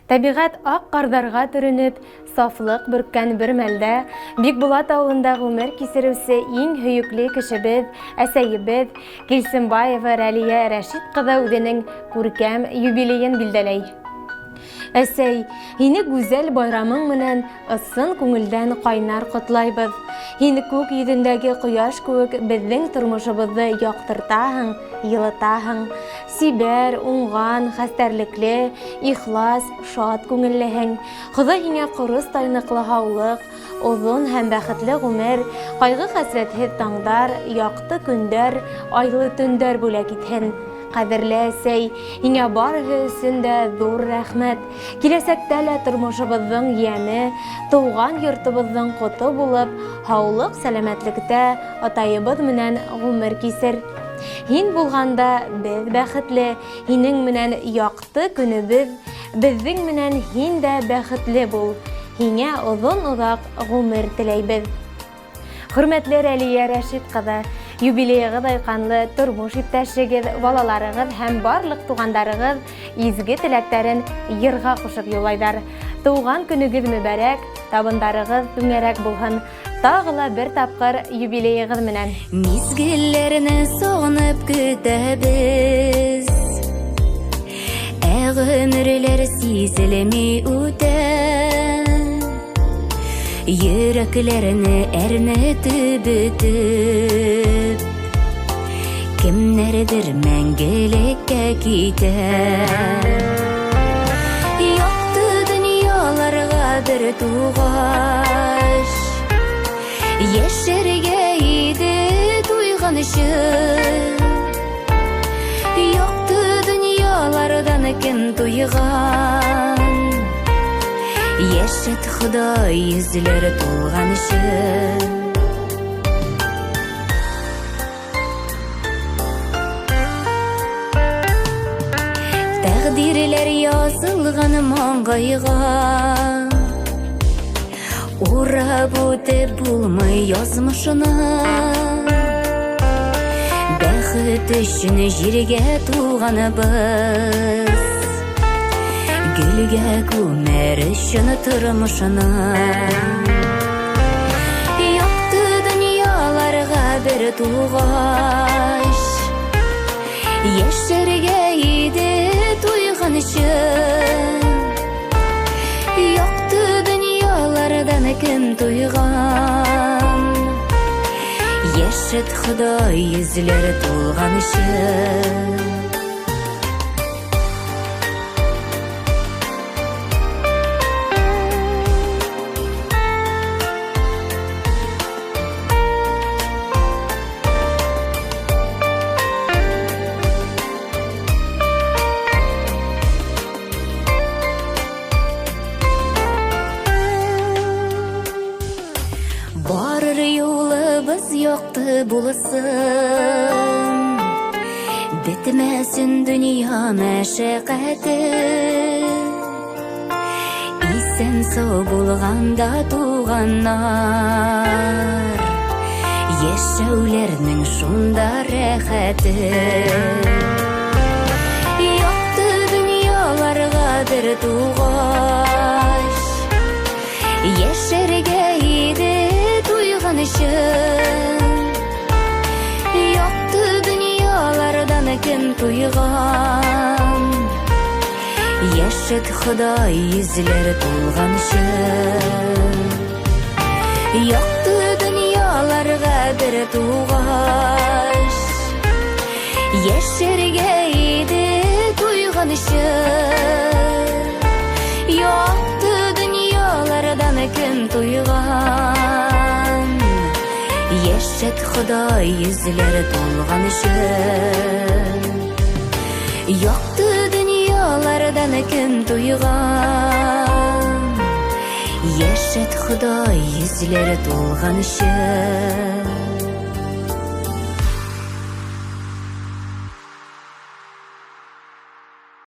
Тәбиғәт аҡ ҡарҙарға төрөнөп, сафлыҡ бөрккән бер мәлдә Бикбулат ауылында ғүмер кисереүсе иң һөйөклө кешебеҙ, әсәйебеҙ Килсенбаева Рәлиә Рәшит ҡыҙы үҙенең күркәм юбилейын билдәләй. Әсәй, һине гүзәл байрамың менән ысын күңелдән ҡайнар ҡотлайбыҙ. Һин күк йөҙөндәге ҡояш кеүек беҙҙең тормошобоҙҙо яҡтыртаһың, йылытаһың. Сибәр, уңған, хәстәрлекле, ихлас, шат күңеллеһең. Хоҙай һиңә ҡоростай ныҡлы һаулыҡ, оҙон һәм бәхетле ғүмер, ҡайғы-хәсрәтһеҙ таңдар, яҡты көндәр, айлы төндәр бүләк итһен. Ҡәҙерле әсәй, һиңә барыһы өсөн дә ҙур рәхмәт. Киләсәктә лә тормошобоҙҙоң йәме, тыуған йортобоҙҙоң ҡото булып, һаулыҡ, сәләмәтлектә атайыбыҙ менән ғүмер кисер. Һин булғанда беҙ бәхетле, һинең менән яҡты көнөбөҙ, беҙҙең менән һин дә бәхетле бул. Һиңә оҙон-оҙаҡ ғүмер теләйбеҙ. Хөрмәтле Рәлиә Рәшит ҡыҙы, юбилейығыҙ айҡанлы тормош иптәшегеҙ, балаларығыҙ һәм барлыҡ туғандарығыҙ изге теләктәрен йырға ҡушып юллайҙар. Тыуған көнөгөҙ мөбәрәк, табындарығыҙ түңәрәк булһын. Тағы ла бер тапҡыр юбилейығыҙ менән. Мизгелләрне сағынып көтәбеҙ, ә ғүмерләр сизелмәй үтә. Йөрәкләрне әрнетеп бөтөп, кемдәрҙер мәңгелеккә китә. Яҡты донъяларға бер туғас, йәшәргә иде туйғансы. Яҡты донъяларҙан кем туйған, йәшәт Хоҙай йөҙләре тулғансы. Тәҡдирләр яҙылған маңғайға, урап үтеп булмай яҙмышына. Бәхет өсөн ергә туғаныбыҙ, гөлгә күмәр өсөн тормошона. Яҡты донъяларға бер туғас, йәшәргә иде туйғансы. Яҡты донъяларҙан кем туйған, йәшәт Хоҙай йөҙләре тулғансы. Барыр юлыбыҙ яҡты булсын, бөтмәһен донъя мәшәҡәте. Иҫән һау булғанда туғандар, йәшәүләренең шунда рәхәте. Яҡты донъяларға бер туғас, йәшәргә иде туйғансы. Яҡты донъяларҙан кем туйған, йәшәт Хоҙай йөҙләре тулғансы. Яҡты донъяларға бер туғас, йәшәргә иде туйғансы. Яҡты донъяларҙан кем туйған, йәшәт Хоҙай йөҙләре тулғансы. Яҡты донъяларҙан кем туйған, йәшәт Хоҙай йөҙләре тулғансы.